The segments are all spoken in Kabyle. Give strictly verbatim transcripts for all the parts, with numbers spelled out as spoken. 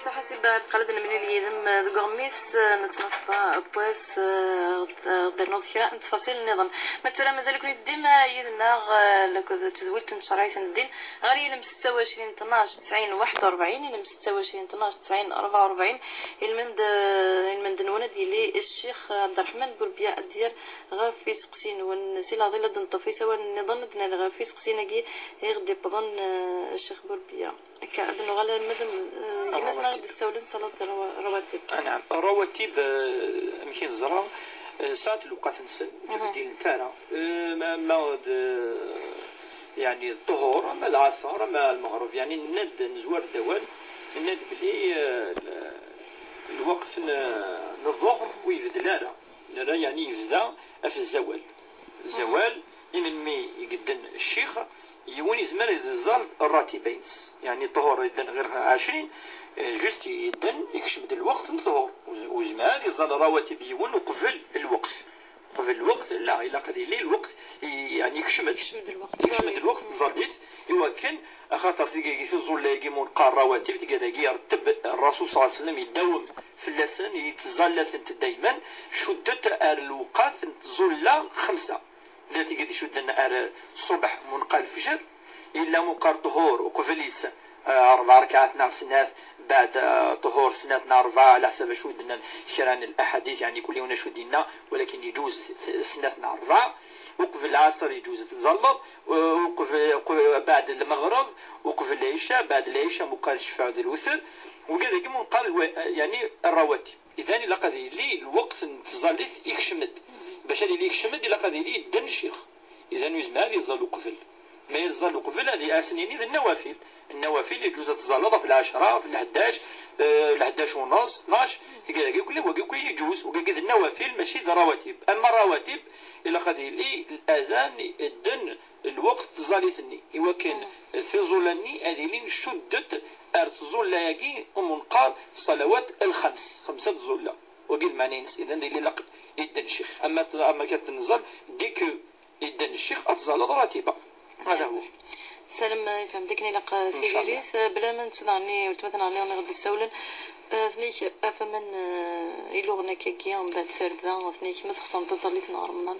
Ḥasib ar qal ad nemlil yid-m deg uɣmis n ttnaṣfa n wass, eh, d-, d-rnuḍ kra n ttfaṣil nniḍen. Ma tura mazal-iken-id dima yid-neɣ, eh, akked tedwilt n tcerɛit n ddin, ɣer yilem setta u ɛecrin tnac tesɛin waḥed u rebɛin, yilem setta u ɛecrin tnac tesɛin rebɛa u rebɛin, ilmend, eh, ilmend-nwen ad yili Ccix Ɛebderreḥman Burbiya ad d-yerr ɣef yiseqsi-nwen. Si leɛḍil ad d-neṭṭef isawalen nniḍen ad d-nerr ɣef yiseqsiyen-agi i ɣ-d-iwwḍen, eh, Ccix Burbiya. Akka, ad nuɣal arma d am-, eh, gma-tneɣ ad d-ssawlen ṣalat rawa-, rawatib. Anɛam, rawatib, eh, amek i neẓra, eh, sɛant lewqat-nsen, ur ttbeddilent ara. Eh, ma, ma d, eh, yeɛni, ṭṭuhur, ama lɛaṣer, ama lmeɣreb, yeɛni, nenna-d, nezwar-d awal, nenna-d belli, eh, l-, lweqt n, n ḍḍuhr ur ibeddel ara. Nra, yeɛni, yebda ɣef zzawal. Zzawal, imenmi i yedden ccix, yiwen yezmer ad iẓẓal rratiba-ines. Yeɛni, ṭṭuhur yedden ɣir ɛecrin, eh, juste yedden, ikcem-d lweqt n ṭṭuhur. Ur z-, ur yezmer ad iẓẓal rawatib yiwen uqbel lweqt. Qbel lweqt, la, ilaq ad yili lweqt, i-, yeɛni, ikcem-d. Ikcem-d lweqt. Ikcem-d lweqt, tẓallit, iwakken, axaṭer tigagi tuẓulla-agi mu neqqar rawatib, tigad-agi iretteb Rrasul ṣalla Llahu ɛalayhi wa sallam, idawem fell-asen, yettẓalla-tent dayman, cuddet ar lewqat n tẓulla xemsa. Llant tigad icudden ar ṣṣubeḥ mu neqqar lefjer, illa mu neqqar ṭṭuhur uqbel-is, eh, rebɛa rakaɛat neɣ snat, beɛd, eh, ṭṭuhur snat neɣ rebɛa, ɛla ḥsab acu d-nnan kra n laḥadit, yeɛni kul yiwen acu d-yenna, walakin iǧuz t-, snat neɣ rebɛa, uqbel lɛaṣer iǧuz ad tẓalleḍ, eh, uqbel, uqbel, beɛd lmeɣreb, uqbel lɛica, beɛd lɛica mu neqqar ccfaɛ d lwetr, wigad-agi mu neqqar lwa-, yeɛni rrawatib. Idan, ilaq ad yili lweqt n tẓallit ikcem-d. Bac ad yili ikcem-d, ilaq ad yili yedden ccix. Idan, ur yezmir ad yeẓẓal uqbel. Ma yeẓẓal uqbel, ad as-nini d nnawafil. Nnawafil, yeǧuz ad tẓalleḍ ɣef lɛecra, ɣef lḥeddac, eh, lḥeddac u nneṣ, tnac, tigad-agi kulli, wagi kulli yeǧuz, wagi d nnawafil, mačči d rawatib. Ama rawatib, ilaq ad yili adan, dden lweqt tẓallit-nni, iwakken tiẓulla-nni ad ilin cuddet ar tẓulla-agi umi neqqar ṣalawat lxems, xemsa tẓulla. Wagi lmeɛna-ines, idan d ilaq yedden ccix. Ama t-, ama kan tenẓal, dès que yedden ccix, ad tẓalleḍ ratiba. Hada huwa. Salam, eh, fhem dakken ilaq, eh, ncallah, tiririt, eh, bla ma nettu daɣen i weltma-tneɣ nniḍen i ɣ-d-issawlen. Eh, tnek, af aman, eh, iluɣen akkagi, mbeɛd tarda, tnek, ma txeṣremt taẓallit n Remḍan.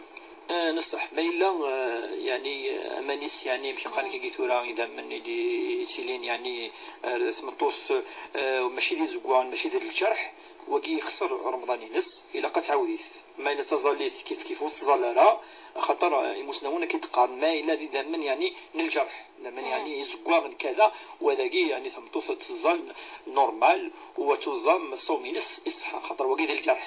Eh, neṣṣeḥ, ma yella, eh, yeɛni, eh, aman-is, yeɛni, amek qqaren akkagi tura, idammen i d-, i d-yettilin, yeɛni, eh, tmeṭṭut, eh, mačči d izeggaɣen, mačči d lǧerḥ, wagi yexṣer Remḍan-ines, ilaq ad tɛawed-it. Ma yella d taẓallit kif kif ur teẓẓal ara, axaṭer, eh, imusnawen akka i d-qqaren, ma yella d idammen, yeɛni, n lǧerḥ, idammen, yeɛni, izeggaɣen kada, wa dagi, yeɛni, tameṭṭut ad teẓẓal normal, u ad tuẓam ṣṣawm-ines iṣeḥḥa, axaṭer wagi d lǧerḥ.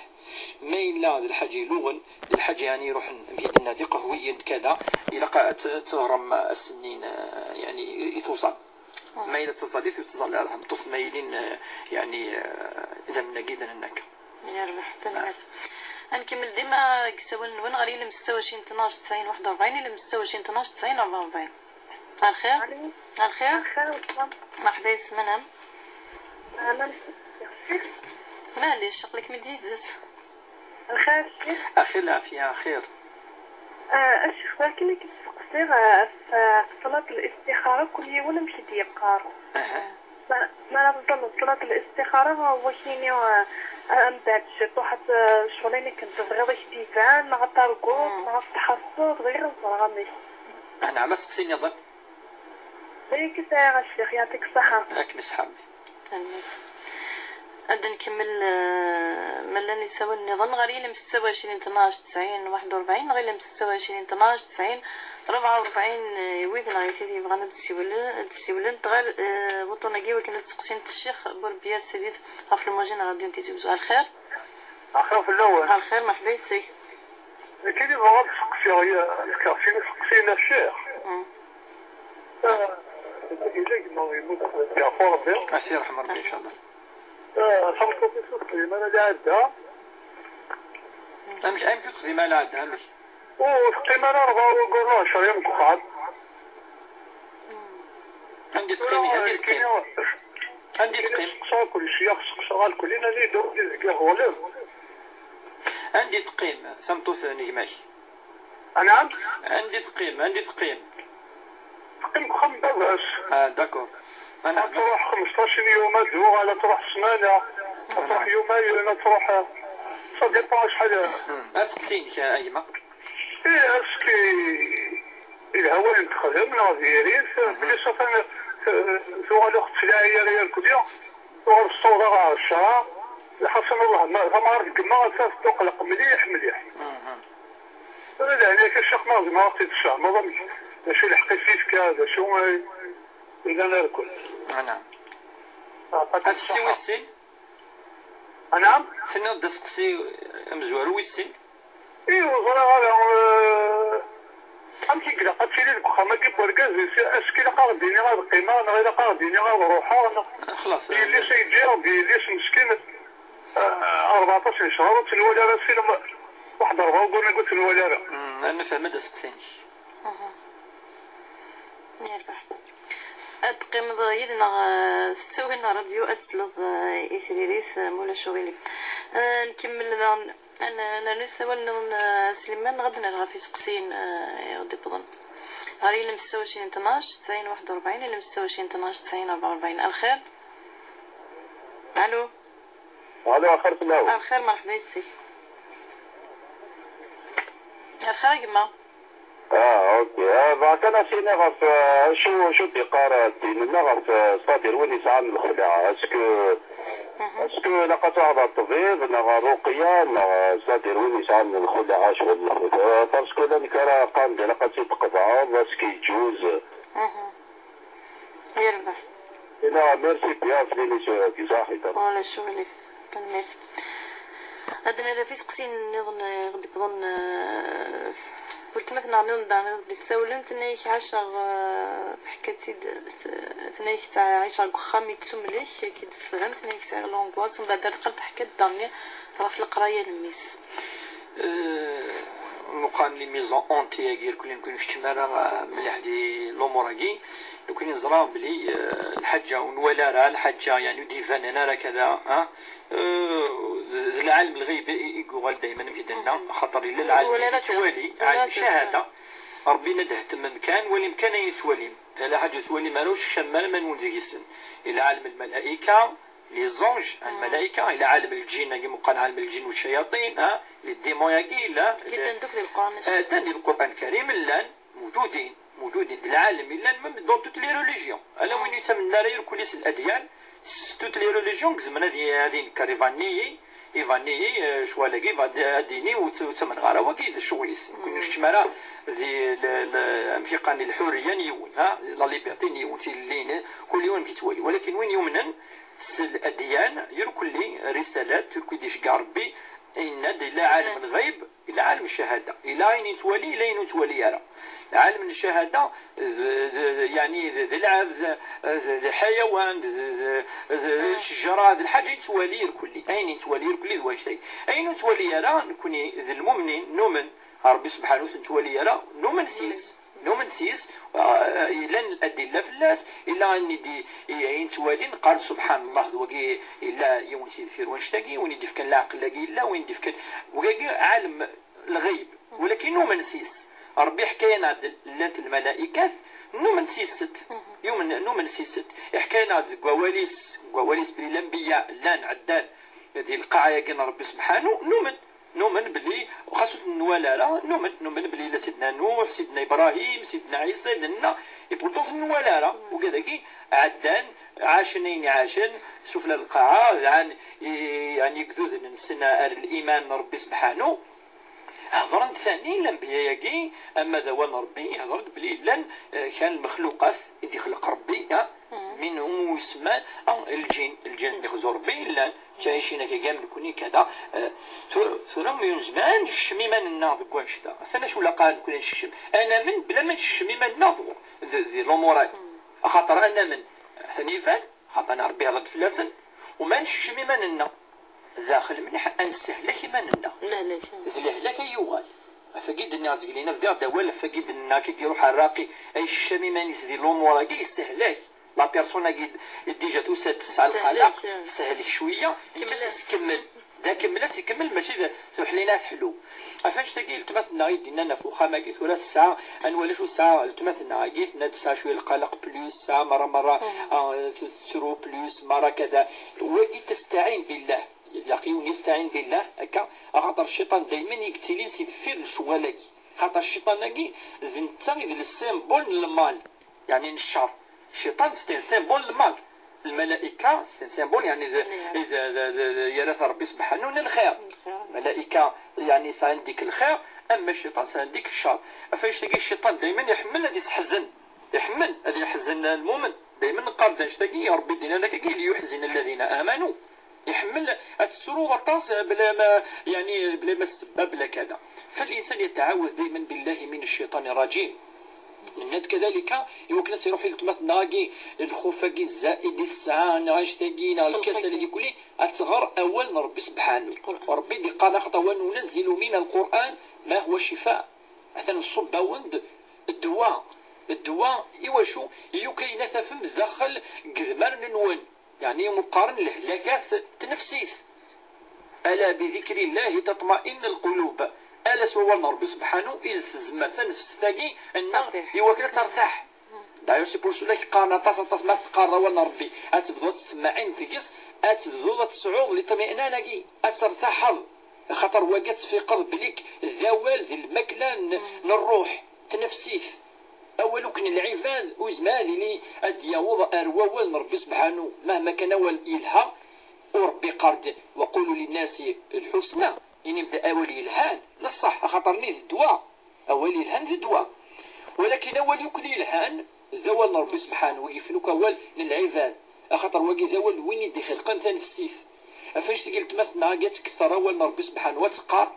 Ma yella d lḥaǧa iluɣen, d lḥaǧa, yeɛni, iruḥen, amek i d-nenna, d iqehwiyen kada, ilaq ad t-, ad teɣrem ass-nni, eh, yeɛni, i, i tuẓam. Ma yella d taẓallit ur teẓẓal ara tmeṭṭut, ma yilin, eh, yeɛni, eh, idammen-agi d anen akka. Yerbeḥ, tanemmirt. Ad nkemmel dima deg usawal-nwen ɣer yilem setta u ɛecrin tnac tesɛin waḥed u rebɛin, yilem setta u ɛecrin tnac tesɛin rebɛa u rebɛin. Ɣer lxir? Ɣer lxir? Ɣer lxir, welcome. Merḥba yes-m, anɛam. Ah, ma nḥebbes ixef-ik. Maɛlic, aql-ikem-id yid-s. Lxir, ccix. Axir lɛafya, axir. Ah, a ccix, walakin ad k-id-steqsiɣ, ah, ɣef, ah, ɣef ṣṣalat listixara, kul yiwen amek i d-yeqqar. Aha. Ma, ma ara tẓalleḍ ṣṣalat listixara, ah, wakini, ah, ah, mbeɛd ciṭuḥ, ah, ccɣel ayen akken tebɣiḍ i k-d-iban, neɣ ad targuḍ, neɣ ad tḥerṣeḍ, bɣiɣ ad ẓreɣ amek. Anɛam, aseqsi nniḍen? D ayen kan sɛiɣ a ccix, yeɛṭik ṣṣeḥḥa. Ad kem-iseḥḥa Rebbi. Amin. Ad nkemmel, eh, ma llan isawalen nniḍen ɣer yilem setta u ɛecrin tnac tesɛin waḥed u rebɛin neɣ yilem setta u ɛecrin tnac tesɛin rebɛa u rebɛin, eh, i wid neɣ i tid yebɣan ad d-siwlen, ad d-siwlent ɣer, eh, wuṭṭun-agi wakken ad seqsint ccix Burbiya Ssid ɣef lmujin n Radyu n Tizi Uzzu. Ɣer lxir? Axir fell-awen. Ɣer lxir, merḥba yes-k. Nekk i bɣiɣ ad seqsiɣ, ya-, fkeɣ sin iseqsiyen a ccix. Mm. Ah, yella gma yemmut, yeɛfu Rebbi. Ad t-yerḥem Rebbi, incallah. Ah, tameṭṭut-is ur teqdim ara lɛadda. Amek, amek ur teqdim ara lɛadda, amek? Ur teqqim ara rebɛa waggur neɣ ɛecra yam deg uxxam. Anda i teqqim, anda i teqqim? Anda i teqqim? Seqsaɣ kullec, ya seqsaɣ alkul, ini-d anda i teqqim. Tameṭṭut n gma-k? Anɛam? Anda i teqqim? Anda i teqqim? Teqqim deg uxxam n baba-s. Ah, d'accord. Ad truḥ xemseṭṭac n yuma, ad tuɣal, ad truḥ ssmana, ad truḥ yumayen, ad truḥ, ça dépend acḥal. Hmm. Aseqsi-inek, a gma. Ih, aski yelha wayen texdem neɣ diri-t, plus atan, eh, tuɣal ur ɣ-tettlaɛi ara irkelli, tuɣal tessawḍ-aɣ ɣer ccṛeɛ, lḥaṣun Allah, ma tamɣart n gma ad tefqeq mliḥ mliḥ. Ala, leɛnaya-k a ccix, ma tzemreḍ ad ɣ-tt-id-tesfehmeḍ amek, d acu lḥeqq i s-yefka, d acu ay yellan irkelli. Anɛam. Aɛṭak-ik ṣṣeḥḥa. Aseqsi wis sin? Anɛam? Tenniḍ-d aseqsi amezwaru wis sin? Ih, ur ẓriɣ ara, eh, amek i ilaq ad tili deg uxxam-agi n wergaz, is-, est-ce que ilaq ad ɣ-d-ini ad qqimeɣ, neɣ ilaq ad ɣ-d-ini ad ruḥeɣ, neɣ xlaṣ, d yelli-s ay ǧǧiɣ, d yelli-s meskin, eh, rbeɛṭac n ccher, ur tt-nwala ara, sin waḥed rebɛa wagguren ur tt-nwala ara. Mm, ad nefhem-d aseqsi-inek. Mhm. Yerbeḥ. Ad teqqimeḍ yid-neɣ, eh, s ttawil n ṛṛadyu, ad tesleḍ, eh, i tririt, eh, ma ulac uɣilif. Eh, nkemmel daɣen, ad n-, nernu s awal nniḍen, eh, Sliman, neɣ ad d-nerr ɣef iseqsiyen, eh, i ɣ-d-iwwḍen. Ɣer yilem setta u ɛecrin tnac tesɛin waḥed u rebɛin, yilem setta u ɛecrin tnac tesɛin rebɛa u rebɛin. Alxir? Alu? Alu, axir fell-awen. Alxir, merḥba yes-k. Alxir a gma. Ah, ok. Ah, bɣa kan ad s-iniɣ ɣef, ah, acu, acu d-iqqar, ah, ddin-nneɣ ɣef, ah, c'est-à-dire win yesɛan lxelɛa. Est-ce que, est-ce que ilaq ad tṛuḥeḍ ɣer ṭṭbib, neɣ ɣer ṛuqya, neɣ, ah, c'est-à-dire win yesɛan lxelɛa, ccɣel lxut? Ah, parce que llan kra qqaren-d ilaq ad tt-id-tqeḍɛeḍ, est-ce que yeǧǧuz? Yerbeḥ. Ina, merci bien ɣef l'émission-agi, saḥit. Wala ccɣel-ik. Tanemmirt. Ad d-nerr ɣef iseqsiyen nniḍen, eh, i ɣ-d-iwwḍen, eh, weltma-tneɣ nniḍen daɣen i ɣ-d-issawlen, tenna-yak ɛaceɣ, eh, teḥka-tt-id, tenna-yak ɛaceɣ deg uxxam yettumlek, ad k-id-tefhem, tenna-yak sɛiɣ l'angoisse, mbeɛd ar teqqel teḥka-d daɣen ɣef leqraya n mmi-s. Eh, meqqar les maisons hantées-agi, irkelli nekkni ur nkeččem ara, eh, mliḥ di lumuṛ-agi. Nekkni neẓra belli, eh, lḥaǧa ur nwala ara, lḥaǧa, yeɛni, ur d-ibanen ara kada, ah, eh, d, d lɛalem lɣib i, i yuɣal dayman, amek i d-nenna, axaṭer yella lɛalem yettwali, lɛalem ccahada. Ṛebbi yenna-d: "Ḥetmem kan, walim kan ayen tettwalim. Ala ḥaǧa ur twalim ara, ur teskecmem ara iman-nwen deg-sen." Yella ɛalem lmalayka, les anges, lmalayka, yella ɛalem lǧin, agi meqqar ɛalem lǧin u ccayaṭin, ah, les démons-agi, yella, yeddan akk di Lqur'an, eh, ddan di Lqur'an Karim, llan, موجودين، موجودين. D lɛalem yellan même dans toutes les religions. Ala win ur yettamnen ara irkelli s ladyan, s toutes les religions, gezmen ad y-, ad yenker, ibanni-yi, ibanni-yi, eh, ccɣel-agi, ad d-, ad d-yini ur tt-, ur ttamneɣ ara, wagi d ccɣel-is. Nekkni ur nkeččem ara di l-, l-, amek i qqaren, lḥurriya n yiwen, ha? La liberté n yiwen, tilelli, kul yiwen amek yettwali. Walakin win yumnen s ladyan, irkelli risalat, irkelli d-iceggeɛ Rebbi, yenna-d yella ɛalem lɣayb, yella ɛalem ccahada, yella ayen yettwali, yella ayen ur nettwali ara. Ɛalem n ccahada, d, d, d, yeɛni d, d lɛebd, d, d lḥayawan, d, d, d, d ccejra, d lḥaǧa i nettwali irkelli. Ayen i nettwali irkelli d wanect-agi. Ayen ur nettwali ara, nekkni d lmumnin, numen. Ṛebbi subḥanu ur t-nettwali ara, numen s-yes. Numen s-yes, ah, yellan adilla fell-as, yella ayen i d-, i, i nettwali, neqqar-d: "Subḥan Allah, d wagi yella yiwen si deffir wanect-agi, win i d-ifkan leɛqel-agi yella, win i d-ifkan." Wagi ɛalem lɣayb, walakin numen s-yes. Ṛebbi yeḥka-yaneɣ-d llant lmala'ikat, numen s-yesent. Yumen, numen s-yesent. Yeḥka-yaneɣ-d deg wawal-is, deg wawal-is belli lanbiya llan, ɛeddan di lqaɛa-agi n Ṛebbi subḥanu, numen. Numen belli, xas ur ten-nwala ara, numen, numen belli yella Sidna Nuḥ, Sidna Ibrahim, Sidna Ɛisa, yella nna, et pourtant ur ten-nwala ara. Ugad-agi, ɛeddan, ɛacen ayen ɛacen, sufla lqaɛa, dɛan i, yeɛni igduden-nsen ar liman n Ṛebbi subḥanu. Hedṛen-d tani lanbiya-agi, ama d awal n Ṛebbi, hedṛen-d belli llan, eh, kra n lmexluqat i d-ixleq Ṛebbi, ha? Minhum usemma, ah, lǧin, lǧin ad ixzu Ṛebbi, llan, ttɛicin akka am nekkni kada, eh, tu-, tura mi ur nezmir ara ad nekcem iman-nneɣ deg wanect-a. Atan acu ilaq ad nekkni ad nsekcem? Ad namen bla ma nsekcem iman-nneɣ d, d, di lumuṛ-agi. Axaṭer ad namen, atan iban, axaṭer Ṛebbi ihḍer-d fell-asen, u ma nsekcem iman-nneɣ daxel mliḥ, ad nessehlak iman-nneɣ. Lehlak. D lehlak ay yuɣal. Ɣef wagi d-nniɣ, zgelina bdiɣ-d awal, ɣef wagi d-nniɣ, akka i iruḥ Rraqi, ay yeskcem iman-is di lumuṛ-agi, yessehlak. La personne-agi déjà tusa-d tesɛa lqalaq, tehlek, eh, tessehlek cwiya, kemmel. Nekk-is kemmel. d akemmel ad t-ikemmel, mačči d tuḥlina ad teḥlu. Ɣef annect-agi, letma-tneɣ i d-innan ɣef uxxam-agi, tura tesɛa, ad nwali acu tesɛa letma-tneɣ-agi, tenna-d tesɛa cwiya lqalaq plus, tesɛa merra merra, ah, tettru plus, merra kada. Wagi tastaɛin billah. Ilaq yiwen yastaɛin billah, akka, axaṭer cciṭan daymen i yettilin si deffir lecɣal-agi. Xaṭer cciṭan-agi d netta i d le symbole n lmal. Yeɛni n ccer. Cciṭan, c'est un symbole n lmal. Lmalaika, c'est un symbole, yeɛni d, d, d, d, d, yerra-t Ṛebbi subḥanu n lxir. Lxir. Lmalaika, yeɛni sɛan dik lxir, ama cciṭan sɛan dik ccer. Ɣef annect-agi, cciṭan daymen iḥemmel ad isseḥzen. Iḥemmel ad yeḥzen lmumen. Daymen neqqar-d annect-agi, Ṛebbi d-yenna-d akkagi, ليحزن الذين آمنوا. Iḥemmel ad tesruḍ aṭas bla ma, yeɛni, bla ma ssebba, bla kada. فالإنسان يتعوذ دايما بالله من الشيطان الرجيم. Nenna-d kadalika, iwakken ad s-iruḥ i weltma-tneɣ-agi, lxuf-agi zzaid i tesɛa, neɣ annect-agi, neɣ lkasal-agi kulli, ad tɣer awal n Ṛebbi subḥanu. Ṛebbi d-iqqar, axaṭer وننزل من القرآن ما هو شفاء. Atan nṣubb-awen-d ddwa. Ddwa i wacu? I ukayen ad tafem daxel n yedmaren-nwen. Yeɛni, qqaren lehlakat n tnefsit. ألا بذكر الله تطمئن القلوب. Ala s wawal n Ṛebbi subḥanu i tezmer tanefsit-agi nneɣ i wakken ad tertaḥ. D'ailleurs, c'est pour cela i qqaren aṭas, aṭas, ma teqqareḍ awal n Ṛebbi, ad tebduḍ ad tettmaɛin deg-s, ad tebduḍ ad tesɛuḍ liṭmi'nan-agi, ad tertaḥeḍ. Axaṭer wagi ad tfiqeḍ belli d awal d lmakla n, n ṛṛuḥ, n tnefsit. Awal akk n lɛibad ur yezmir ad yili ad d-yaweḍ ar wawal n Ṛebbi subḥanu, mahma kan awal yelha. U Ṛebbi iqqar-d, وقولوا للناس الحسنى, inim-d awal yelhan, d ṣṣeḥ, axaṭer-nni d ddwa. Awal yelhan d ddwa. Walakin awal yakk yelhan d awal n Ṛebbi subḥanu, i yifen akk awal n lɛibad, axaṭer wagi d awal n win i d-ixelqen tanefsit. Ɣef annect-agi, letma-tneɣ-agi ad tketteṛ awal n Ṛebbi subḥanu, ad teqqar,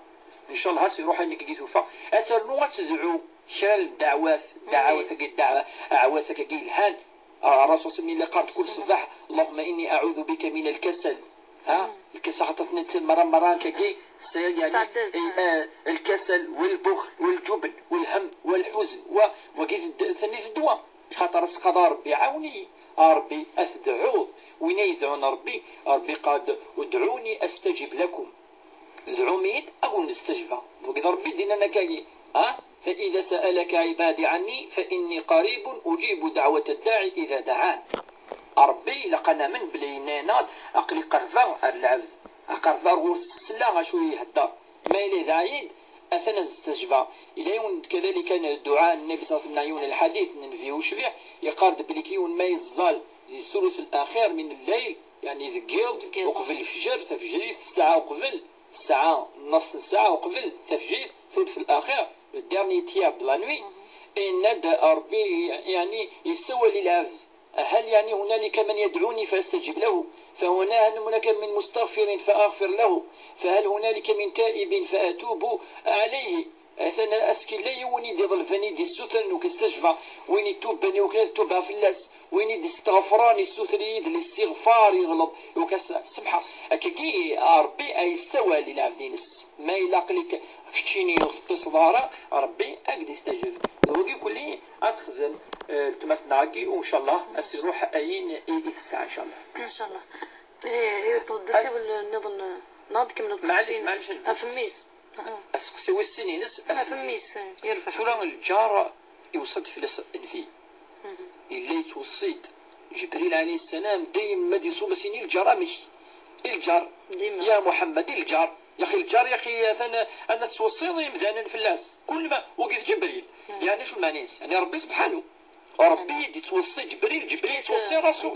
ncallah ad s-iruḥ ayen i tufa, ad ternu ad tedɛu kra n ddeɛwat, ddeɛwat-agi, ddeɛwat-agi yelhan. Ah, Ṛṛasul صلى الله عليه وسلم يقول كل صباح: اللهم إني أعوذ بك من الكسل. Ha? Lkasal, xaṭer tenna-d merra, merra, akkagi, sɛiɣ, yeɛni, eh, eh, lkasal, walbuxl, waljubn, walhem, walḥuzn, wa, wagi d-, tenna-d ddwa. Xaṭer ad teqqareḍ: a Ṛebbi, ɛawen-iyi. A Ṛebbi, ad tedɛuḍ. Win ay yedɛun Ṛebbi, Ṛebbi qal-d: ادعوني أستجب لكم. Dɛum-iyi-d, ad wen-d-stajbeɣ. Wagi d Ṛebbi d-yennan akkagi. Ha? فإذا سألك عبادي عني فإني قريب أجيب دعوة الداع إذا دعان. Ṛebbi, ilaq ad namen belli yenna-yaneɣ-d: aql-i qerbeɣ ar lɛebd, aqerbeɣ ɣur-s, selleɣ acu ihedder. Ma yella d aɛyid, atan ad s-stajbeɣ. Yella yiwen kadalika n dduɛa n Nnbi صلى الله عليه وسلم, yiwen n lḥadit n Nnbi ucbiḥ, yeqqar-d belli yiwen ma yeẓẓal di thuluth al-axir min al-layl, yeɛni deg yiḍ, deg yiḍ, uqbel lefjer, tafejrit, ssaɛa uqbel, ssaɛa, nneṣ n ssaɛa uqbel tafejrit, thuluth al-axir, le dernier tiers de la nuit, yenna-d Ṛebbi, yeɛni, yessawal i lɛebd. هل يعني هنالك من يدعوني فأستجب له؟ فهنا هل هناك من مستغفر فأغفر له؟ فهل هنالك من تائب فأتوب عليه؟ Atan ass-a yella yiwen i d-iḍelben, i d-issutren, u k-stajbeɣ. Win ittuben, i wakken ad tubeɣ fell-as. Win i d-isteɣfren, issuter-iyi-d listiɣfar, yeḍleb, i wakken ad s-, semḥeɣ. Akkagi, a Ṛebbi a yessawal i lɛebd-ines. Ma yella aql-ik keččini ur teṭṭiseḍ ara, Ṛebbi ad k-d-istajeb. D wagi kulli ad texdem, eh, letma-tneɣ-agi, u ncallah ad s-iruḥ ayen i, i tesɛa, ncallah. Ncallah. Eh, yewweḍ-d usiwel nniḍen, neɣ ad tkemmleḍ? Maɛlic, maɛlic. Ɣef mmi-s. Aseqsi wis sin-ines. Ɣef mmi-s, eh, yerbeḥ. Tura lǧar iweṣṣa-d fell-as Nnbi. Yella yettweṣṣi-d Ǧebril ɛalayhi ssalam, dayem ma d-iṣub as-ini: "Lǧar, amek? I lǧar? Dima. Ya Muḥemmed, i lǧar? Yaxi lǧar, yaxi atan, ana tettweṣṣiḍ imdanen fell-as. Kul ma, wagi d Ǧebril." Yeɛni acu lmeɛna-is? Yeɛni Ṛebbi subḥanu. Ṛebbi i d-ittweṣṣi Ǧebril, Ǧebril yettweṣṣi Ṛasul.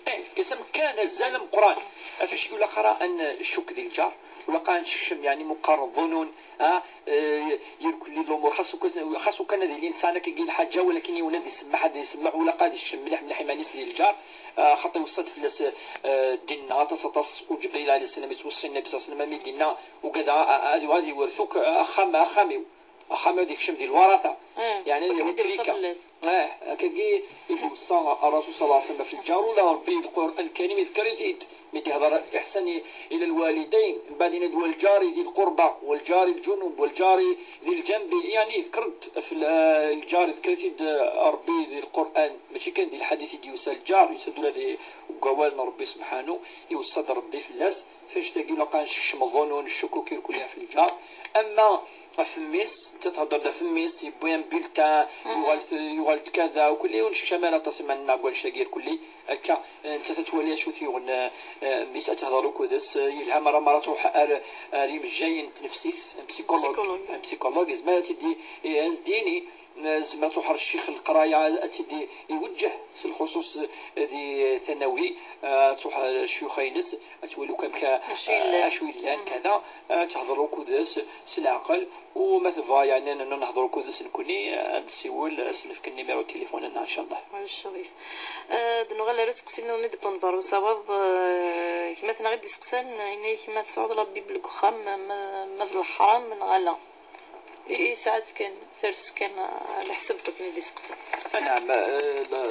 Eh, kis amkan azal ameqqran. Ɣef acu ilaq ara ad ncukk di lǧar? Ilaq ara ad nsekcem, yeɛni, meqqar ḍunun, ah, eh, irkelli lumuṛ, xas ukan, xas ukan ad ilin sɛan akkagi lḥaǧa, walakin yiwen ad isemmeḥ, ad isemmeḥ, u ilaq ad isekcem mliḥ, mliḥ iman-is di lǧar, ah, xaṭi iweṣṣa-d fell-as, eh, ddin-nneɣ aṭas, aṭas, u Ǧebril ɛalayhi ssalam ittweṣṣi Nnabi ṣalla Llahu ɛalayhi wa sallam, am i d-inna, ugadeɣ a-, a-, ad, ad iwret akk axxam, axxam-iw. Axxam ad ikcem di lwarata. Mm. Yeɛni ad yewṣa fell-as. Eh, akkagi i d-iweṣṣa Ṛṛasul ṣalla Llahu ɛalayhi wa sallam ɣef lǧar, ula Ṛebbi di Lqur'an Lkarim iḍker-it-id. Mi d-ihḍer iḥsan i-, ila lwalidayn, mbeɛd yenna-d: "Walǧari di lqurba, walǧari lǧunub, walǧari di lǧanbi." Yeɛni iḍker-d ɣef l-, eh, lǧar, iḍker-it-id, eh, Ṛebbi di Lqur'an, mačči kan di lḥadit i d-yusa lǧar, yusa-d ula di, deg wawal n Ṛebbi subḥanu, iweṣṣa-d Ṛebbi fell-as. F annect-agi ilaq ad nsekcem ḍunun, ccukuk irkelli ɣef lǧar. Ama ɣef mmi-s, netta thedder-d ɣef mmi-s, yewwi un bulletin, yuɣal-d, yuɣal-d kada, ukulli ur nsekcam ara aṭas iman-nneɣ deg wannect-agi irkelli. Akka, eh, nettat ad twali acu t-yuɣen, eh, eh, mmi-s, ad tehder akked-s, eh, yelha mara mara truḥ ar, ar yimejjayen n tnefsit, un psychologue, un psychologue, yezmer ad tt-id-, eh, ad s-d-yini, eh, yezmer ad truḥ ar ccix n leqraya, ad tt-id-, iwejjeh s lxuṣuṣ, eh, di tanawi, eh, ad truḥ ar ccuyuxa-ines, ad twali akk amek, acu yellan, acu yellan, kada, ad tehder akked-s s leɛqel, u ma tebɣa, yeɛni, ad nehder akked-s nekkni, ad d-tessiwel, ad s-nefk nnimiru n tilifun-nneɣ, ncallah. Maca ccɣel. Eh, ad nuɣal ar useqsi-nniḍen i d-iwwḍen ɣer usawaḍ, eh, gma-tneɣ i d-iseqsan, yenna-yak ma tesɛuḍ la Bible deg uxxam, ma, ma d leḥram neɣ ala? I, i saɛet kan, ters kan, eh, leḥsab akken i d-iseqsa. Anɛam, eh, la,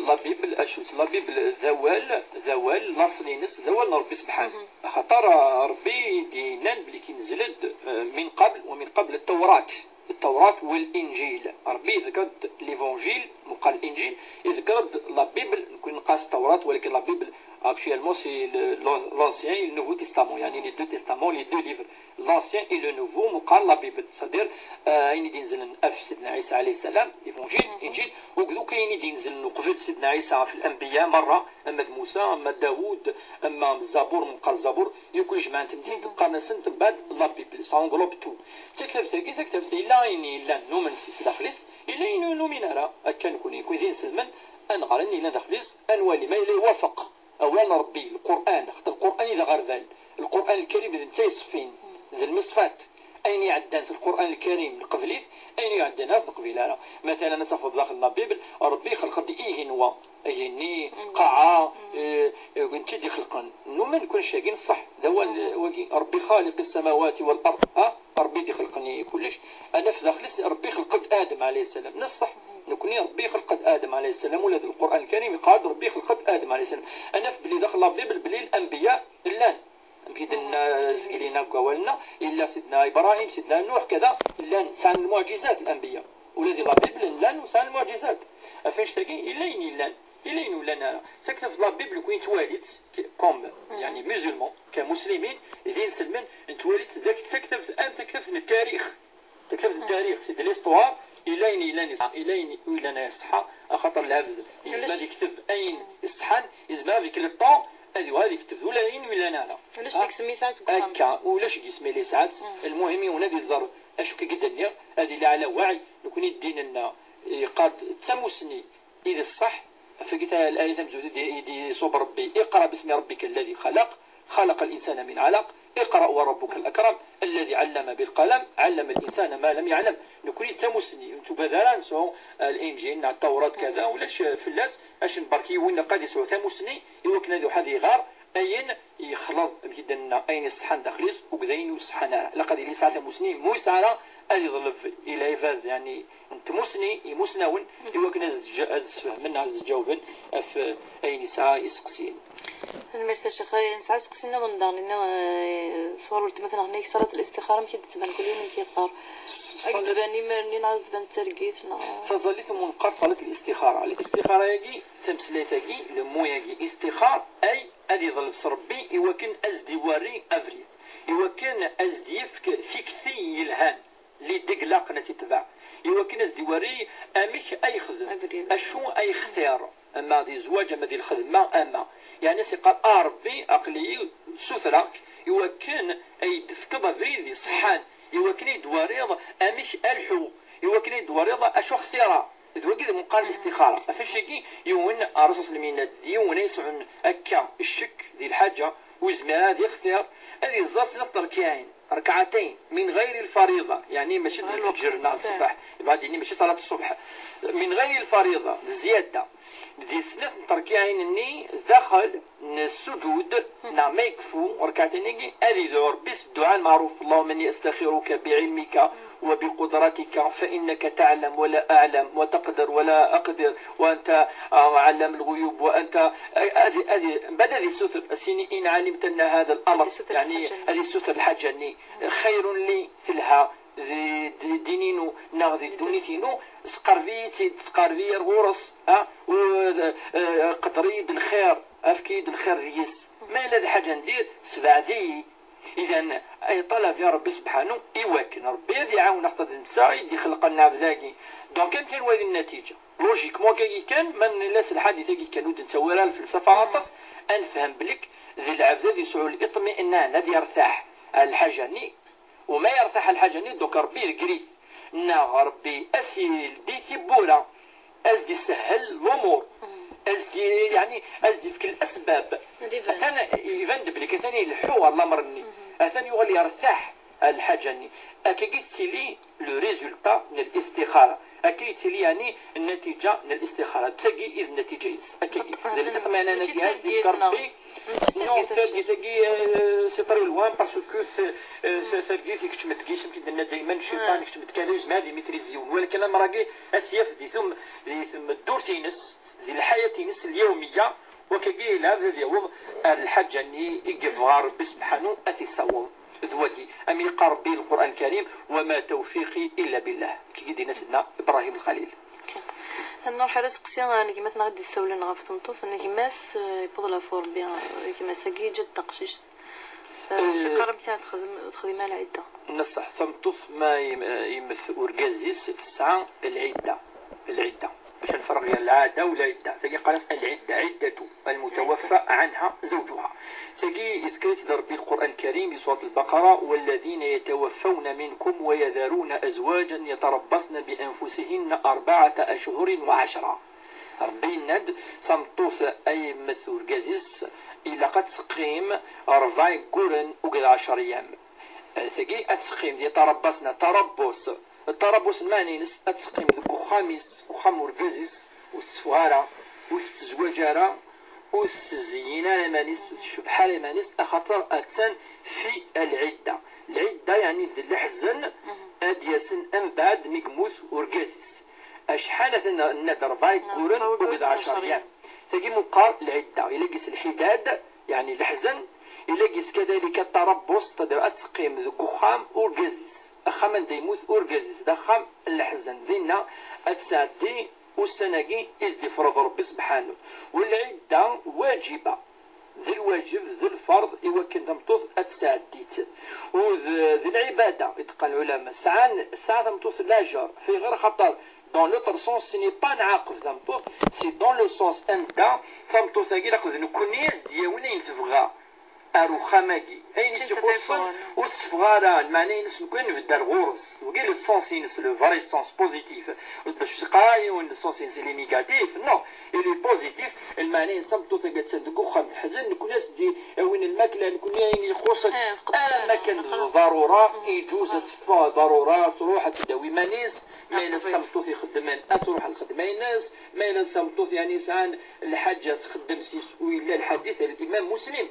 la Bible, acu-tt la Bible? D awal, d awal, laṣel-ines d awal n Ṛebbi subḥanu. Axaṭer, eh, Ṛebbi i d-yennan belli k-inzel-d, eh, min qabel, wa min qabel Tawrat. Tawrat wal Inǧil. Ṛebbi iḍker-d l'Évangile, meqqar Inǧil, iḍker-d la Bible, nekkni neqqar-as Tawrat, walakin la Bible, actuellement, c'est le, l'an-, l'Ancien et le Nouveau Testament, yeɛni les deux testaments, les deux livres, l'Ancien et le Nouveau, meqqar la Bible, c'est-à-dire, euh, ayen i d-inezlen ɣef Sidna Ɛisa alayhi salam, l'Évangile, Inǧil, akked akk ayen i d-inezlen uqbel Sidna Ɛisa ɣef l'anbiya merra, ama d Musa, ama d Dawud, ama d Zabur, meqqar Zabur, yakk jemɛen-tent-id, qqaren-asent mbeɛd la Bible, ça englobe tout. Taktabt-agi, taktabt, yella ayen yellan numen s-, s daxel-is, yella ayen ur numin ara. Akka nekkni, nekkni d inselmen, ad neɣr ayen yellan daxel-is, ad nwali ma yella iwafeq awal n Ṛebbi, Lqur'an, xaṭer Lqur'an i d aɣerbal. Lqur'an Lkarim d netta yeṣfin, d lmeṣfat. Ayen iɛeddan s Lqur'an Lkarim neqbel-it, ayen ur iɛeddan ara ur t-neqbil ara. Matalan, ad tafeḍ daxel n la Bible, Ṛebbi ixleq-d igenwan. Igenni, qaɛa, eh, eh, netta i d-ixelqen. Numen kullec-agi n ṣṣeḥ. D awal, eh, wagi, Ṛebbi xaliq as-samawati wal ard. Ah, Ṛebbi i d-ixelqen i kullec. Ad naf daxel-is Ṛebbi ixleq-d Adem alayhi salam. N ṣṣeḥ. Nekkni Ṛebbi ixleq-d Adem alayhi salam, ula d Lqur'an Lkarim iqqar-d Ṛebbi ixleq-d Adem alayhi salam. Ad naf belli daxel la Bible belli l'anbiya llan. Amek i d-nenna zgelina deg wawal-nneɣ, yella Sidna Ibrahim, Sidna Nuḥ, kada, llan sɛan lmuɛǧizat, l'anbiya. Ula di la Bible llan u sɛan lmuɛǧizat. Ɣef annect-agi, yella ayen yellan, yella ayen ur yellan ara. Taktabt n la Bible, nekkni nettwali-tt, comme, yeɛni, musulman, comme muslimin, d inselmen, nettwali-tt d ak-, taktabt, am taktabt n tarix. Taktabt n tarix, c'est de l'histoire, yella ayen yellan iṣeḥḥa, yella ayen ur yellan ara iṣeḥḥa, axaṭer lɛebd yezmer ad yekteb ayen iṣeḥḥan, yezmer avec le temps ad yuɣal ad yekteb ula ayen ur yellan ara. Ulac deg-s mi yesɛa deg uxxam. Akka, ulac deg-s mi yella yesɛa-tt. Lmuhim, yiwen ad iẓer acu i k-d-nniɣ, ad yili ɛla waɛi, nekkni ddin-nneɣ yeqqar-d d tamussni i d ṣṣeḥ, ɣef wagi ta-, laya tamezwarut i d-, i d-iṣub Ṛebbi: "اقرأ باسم ربك الذي خلق، خلق الإنسان من علق، اقرأ وربك الأكرم، الذي علم بالقلم، علم الإنسان ما لم يعلم." Nekkni d tamussni, ur nettugad ara ad nesɛu, eh, Linǧil neɣ Tawrat, kada, ulac, eh, fell-as, acu n berk yiwen ilaq ad yesɛu tamussni i wakken ad iruḥ ad iɣer ayen yexleḍ, amek i d-nenna, ayen iṣeḥḥan daxel-is, akked ayen ur iṣeḥḥan ara. Ilaq ad yili yesɛa tamussni, ma ur yesɛi ara, ad yeḍleb i lɛibad, yeɛni, n tmussni, imusnawen, i wakken ad s-d-ǧa-, ad s-sfehmen, ad s-ǧawben ɣef, eh, ayen yesɛa iseqsiyen. Tanemmirt a Ccix. Nesɛa iseqsiyen nniḍen daɣen, nniḍen, eh, sɣur weltma-tneɣ, tenna-k ṣalat listixara, amek i d-tettban kul yiwen amek yeqqar? Ad d-tban imir-nni neɣ ad d-tban d targit, neɣ? Taẓallit umi neqqar ṣalat listixara. Listixara-agi, tameslayt-agi, le mot-agi, istixar, ay ad yeḍleb s Ṛebbi i wakken ad s-d-iwerri abrid, i wakken ad s-d-yefk tikti yelhan, l'idée ilaqen ad tt-itbeɛ, i wakken ad s-d-iwerri amek ay yexdem, acu ay yextir, ama di zzwaǧ, ama di lxedma, ama. Yeɛni, as-iqqar: "A Ṛebbi, aql-iyi ssutreɣ-k i wakken ay d-tefkeḍ abrid iṣeḥḥan, i wakken ay d-twariḍ amek ad lḥuɣ, i wakken ay d-twariḍ acu xtireɣ." D wagi d meqqar listixara. Ɣef wacagi, yiwen, Ṛṛasul s-, yenna-d, d yiwen ay yesɛun akka ccek di lḥaǧa, ur yezmir ara ad ixtir, ad iẓẓal snat n terkiɛin, ركعتين من غير الفريضة، yeɛni mačči d lfeǧǧer neɣ ṣṣbeḥ, yebɣa ad d-yini mačči ṣalat ṣṣbeḥ, من غير الفريضة, d zzyada. Di snat n terkiɛin-nni daxel n sujud, neɣ ma yekfu rkɛatan-agi, ad idɛu Ṛebbi s dduɛa lmeɛruf: اللهم إني أستخيرك بعلمك وبقدرتك فإنك تعلم ولا أعلم وتقدر ولا أقدر وأنت علام الغيوب وأنت، ad, ad, mbeɛd ad isuter, a Sidi, إن علمت أن هذا الأمر, ad isuter lḥaǧa-nni, ad isuter lḥaǧa-nni, خير لي, telha di, di ddin-inu neɣ di ddunit-inu, sqerb-iyi-tt-id, sqerb-iyi ar ɣur-s, ha? U, eh, qedder-iyi-d lxir, efk-iyi-d lxir deg-s. Ma yella d lḥaǧa n dir, sbeɛd-iyi. Idan, ay ṭalab ya Ṛebbi sebḥanu, i wakken Ṛebbi ad iɛawen axaṭer d netta i d-ixelqen lɛebd-agi. Donc, amek ara nwali nnatiǧa? Logiquement, akkagi kan, ma nella s lḥadit-agi kan, ur d-nettawi ara lfelsafa aṭas, ad nefhem belli d lɛebd ad yesɛu liṭminan, ad yertaḥ ar lḥaǧa-nni, u ma yertaḥ ar lḥaǧa-nni, donc Ṛebbi idegger-it, neɣ Ṛebbi ad s-yeldi tiwwura, ad s-d-isehhel lumuṛ, ad s-d-, yeɛni, ad s-d-ifk lasbab. Ad iban. Atan iban-d belli atan ileḥḥu ɣer lameṛ-nni. Atan yuɣal yertaḥ ar lḥaǧa-nni. Akkagi tettili le résultat n listixara. Akka yettili, yeɛni, nnatiǧa n listixara. D tagi i d nnatiǧa-ines. Akkagi. D liṭminan-agi ara d-yefk Ṛebbi. Mačči d targit, neɣ? Mačči d targit, non, targit-agi, euh, c'est très loin, parce que, euh, targit ikeččem-d deg-s, amek i d-nenna dayman, cciṭan ikeččem-d kan, ur yezmir ad imitrizzi yiwen. Walakin amr-agi ad t-yaf di tum-, di tmeddurt-ines, di lḥayat-ines lyawmiya, wakagi ilɛeb ad yaweḍ ar lḥaǧa-nni i yebɣa Ṛebbi sebḥanu ad t-isaweḍ. D wagi, am yeqqar Ṛebbi Lqur'an Lkarim: وما توفيقي إلا بالله. Kigi d-yenna Sidna Ibrahim Lxalil. Nruḥ ar aseqsi n gma-tneɣ i d-issawlen ɣef tmeṭṭut n gma-s, eh, yewweḍ leɛfu Ṛebbi, eh, gma-s-agi yeǧǧa-d taqcict. Eh, eh, yeqqar amek ara texdem, texdim ar lɛidda. Nna ṣṣeḥ, tameṭṭut ma yem-, yemmet urgaz-is tesɛa lɛidda. Lɛidda. Bac ad nferreq gar lɛada u lɛidda. Tagi qqaren-as lɛidda, ɛiddatu. المتوفى عنها زوجها. Tagi, yezker-itt-id Ṛebbi Lqur'an Lkarim di surat Lbaqara: والذين يتوفون منكم ويذرون أزواجا يتربصن بأنفسهن أربعة أشهر وعشرة. Ṛebbi yenna-d, tameṭṭut ay yemmet urgaz-is, ilaq ad teqqim ṛebɛa igguren akked ɛecṛ yyam. Tagi ad teqqim di tarabbasna, tarabbus. Ṭṭarabus n lmeɛna-ines ad teqqim deg uxxam-is, deg uxxam n urgaz-is, ur tetteffeɣ ara, ur tettezwaǧ ara, ur tettezeyyin ara iman-is, ur tcebbeḥ ara iman-is, axaṭer attan fi lɛidda. Lɛidda, yeɛni d leḥzen ad d-yasen mbeɛd mi yemmut urgaz-is. Acḥal atan, nna-d ṛebɛa igguren akked ɛecṛ yyam. Tagi meqqar lɛidda, ila gis lḥidad, yeɛni leḥzen, ila gis kadalika ṭṭarabus, c'est-à-dire ad teqqim deg uxxam urgaz-is. Axxam anda yemmut urgaz-is, d axxam n leḥzen. Dinna ad tesɛeddi ussan-agi i s-d-ifreḍ Ṛebbi sebḥanu. U lɛidda waǧiba, d lwaǧeb, d lferḍ i wakken tameṭṭut ad tesɛeddi-tt. U d, d lɛibada, i d-qqaren lɛulama. Sɛan, tesɛa tameṭṭut lajer, fiɣer xaṭer dans l'autre sens, ce n'est pas nɛaqeb tameṭṭut, c'est dans le sens anda tameṭṭut-agi ilaq d nekkni ad s-d-yawin ayen tebɣa ar uxxam-agi. Ayen i tt-ixuṣṣen ur tetteffeɣ ara, lmeɛna-ines nekkni nbedd ar ɣur-s. Wagi le sens-ines, le vrai sens positif. Bac ur teqqar yiwen le sens-ines il est négatif, non, il est positif. Lmeɛna-ines tameṭṭut-agi attan deg uxxam teḥzen, nekkni ad s-d-awin lmakla, nekkni ayen ixuṣṣen. Eh, tqeddec am akken d ḍarura, iǧuz ad teffeɣ ḍarura, ad truḥ ad tdawi iman-is. Ma yella d tameṭṭut ixeddmen, ad truḥ lxedma-ines. Ma yella d tameṭṭut, yeɛni, yesɛan lḥaǧa txeddem s yis-, u yella lḥadit n Limam Muslim,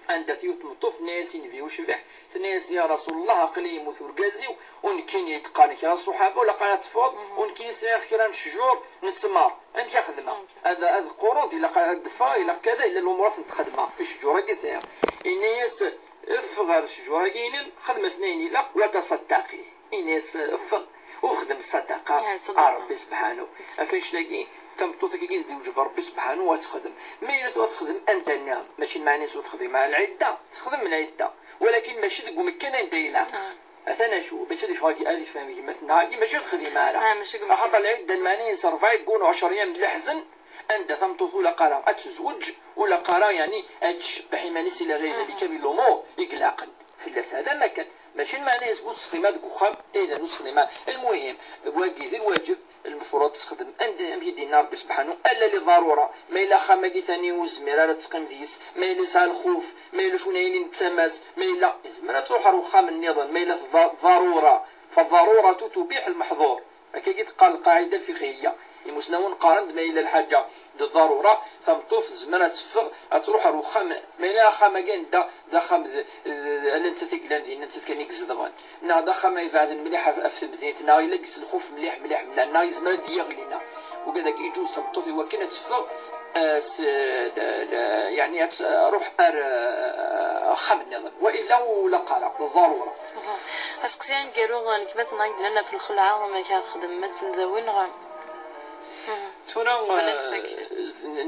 anda yiwet tmeṭṭut tenna-yas i Nnbi ucbiḥ, tenna-yas: "Ya Rasul Allah, aql-i yemmut urgaz-iw, u nekkini, d-qqaren kra n ṣṣuḥaba, u laqay ad teffɣeḍ, u nekkini sɛiɣ kra n ccjur n ttmer, amek ad xedmeɣ? Ad, ad qqurent, ilaq ad d-ffɣeɣ, ilaq kada, illa lumuṛ ad sent-xedmeɣ, i ccjur-agi sɛiɣ." Yenna-yas: "Ffeɣ ɣer ccjur-agi-inem, xdem-asen ayen ilaq, wa taṣaddaqi." Ini-as, ffeɣ, u xdem ṣṣadaqa ar Ṛebbi sebḥanu. Ɣef annect-agi, tameṭṭut-agi i s-d-iwǧeb Ṛebbi sebḥanu ad texdem. Ma yella tura texdem anda nniḍen, mačči lmeɛna-is ur texdim ara lɛidda, texdem lɛidda. Walakin mačči deg umekkan anda ilaq. Atan acu, bac ad ifhem, ad ifhem gma-tneɣ-agi, mačči ur texdim ara. Axaṭer lɛidda lmeɛna-is ṛebɛa iggun u ɛecṛ yyam d leḥzen, anda tameṭṭut ur ilaq ara ad tezweǧ, ur ilaq ara, yeɛni, ad tcebbeḥ iman-is ila ɣayr dalika min lumuṛ i ilaqen. Fell-as hada makan. Mačči lmeɛna-is bu ttexdima deg uxxam, ila bu ttexdima. Lmuhim, wagi d lwaǧeb, lmefruḍ ad texdem. Anda, amek i d-yenna Ṛebbi sebḥanu, alla li ḍarura. Ma yella axxam-agi tani ur zmir ara ad teqqim deg-s, ma yella yesɛa lxuf, ma yella cwi ayen i nettamas, ma yella, yezmer ad truḥ ar uxxam nniḍen, ma yella tḍa-, ḍarura. Faḍarura tubiḥ lmeḥḍur. Akkagi teqqar lqaɛida lfiqhiya. Imusnawen qqaren-d ma yella lḥaǧa d ḍarura, tameṭṭut tezmer ad teffeɣ, ad truḥ ar uxxam. Ma yella axxam-agi anda d axxam d, d, ala nettat i yellan dinna, nettat kan i izedɣen, neɣ d axxam ibeɛden mliḥ ɣef, ɣef temdint, neɣ yella deg-s lxuf mliḥ, mliḥ, mliḥ, neɣ yezmer ad d-yaɣli, neɣ ugad-agi iǧuz tameṭṭut i wakken ad teffeɣ, eh, s, l, l, yeɛni ad truḥ ar, eh, axxam nniḍen. Wa illa ula qqareɣ d ḍarura. Aseqsi aneggaru, nekk ma tenna yellan ɣef lxelɛa, amek ara texdem, ma d-, d awal neɣ? Tura, eh,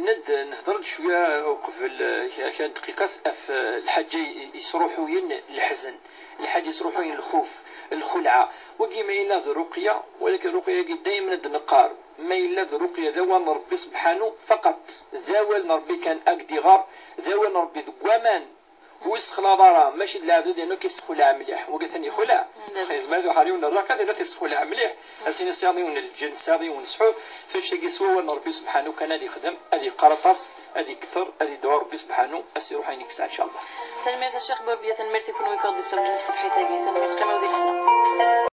ned-, nehder-d cwiya uqbel, eh, kra n dqiqat ɣef, eh, lḥaǧa i, yesruḥuyen leḥzen, lḥaǧa yesruḥuyen lxuf, lxelɛa. Wagi ma yella d ruqya, walakin ruqya-agi daymen ad d-neqqar, ma yella d ruqya d awal n Rebbi sebḥanu faqat, d awal n Rebbi kan ad k-d-iɣer, d awal n Rebbi deg waman, ur yessexlaḍ ara, mačči d lɛebd ad yernu ad k-yessexleɛ mliḥ. Wagi atan yexleɛ. Yezmer ad iruḥ ɣer yiwen n rraq ad yernu ad t-yessexleɛ mliḥ. Ad s-yini tesɛiḍ yiwen n lǧen, tesɛiḍ yiwen n ssḥur. Taǧǧt-agi s wawal n Rebbi sebḥanu kan ad yexdem, ad yeqqar aṭas, ad ikter, ad yedɛu Rebbi sebḥanu, ad s-iruḥ ayen i yesɛa, ncallah. Tanemmirt a Ccix Buɛbiya, tanemmirt i kunwi i aɣ-d-isawlen i tṣebḥit-agi, tanemmirt qqim di lehna.